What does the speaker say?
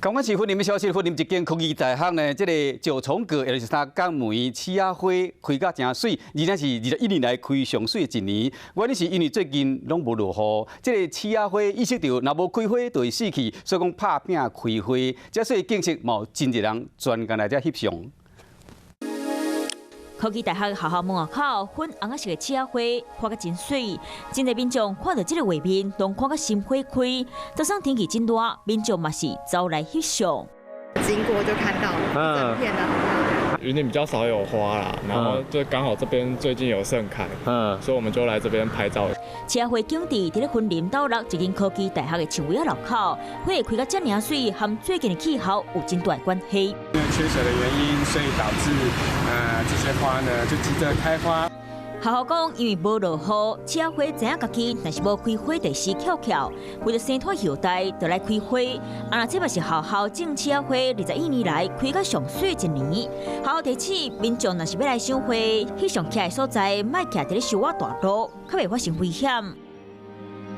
講緊是雲林的消息，雲林一間科技大學呢，這個石松閣，也就是三角梅刺仔花開甲誠媠，而且是21年來開上媠的一年。原因是因為最近攏無落雨，這個刺仔花意識到若無開花就會死去，所以講拍拚開花。這所以景色嘛有真濟人專工來遮翕相。科技大學學校門口粉紅色的刺仔花開甲真媠，真濟民眾看著這個畫面，攏看甲心花開。就算天氣真熱，民眾嘛是走來翕相。經過就看到一整片的，好漂亮。雲林比較少有花啦，然後就剛好這邊最近有盛開，所以我們就來這邊拍照。刺仔花景致佇咧雲林斗六一間科技大學的樹尾仔樓口，花會開甲遮爾媠，和最近的氣候有真大的關係。因為缺水的原因，所以導致這些花呢就急著開花。學校講，因為無落雨，刺仔花知影家己若是無開花就死翹翹，為著生脫後代，就來開花。啊，這嘛是學校種刺仔花21年來開甲上媠一年。學校提醒民眾，若是欲來賞花，翕相徛的所在，莫徛佇咧收我大路，較袂發生危險。